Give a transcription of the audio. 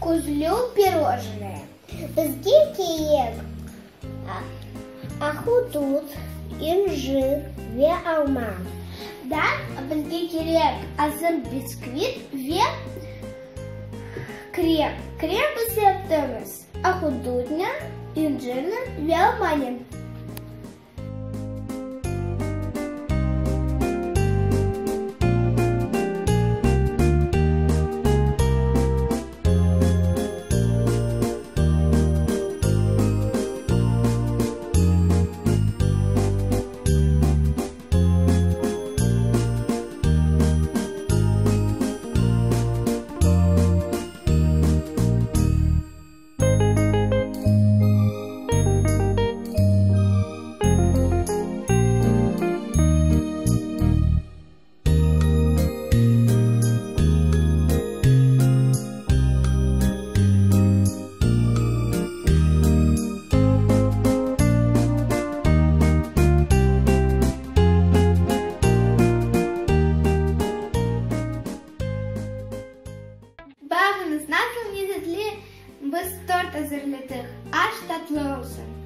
Küzlü pirojnoye. Bizge kerek ahudut, incir ve alma. Daa bizge kerek azır biskvit ve krem. Krem biz yaptımız ahudutnen, incirnen ve almanen. Bağıñız, nasıl lezzetli biz tort azırladıq! Aş tatlı olsun!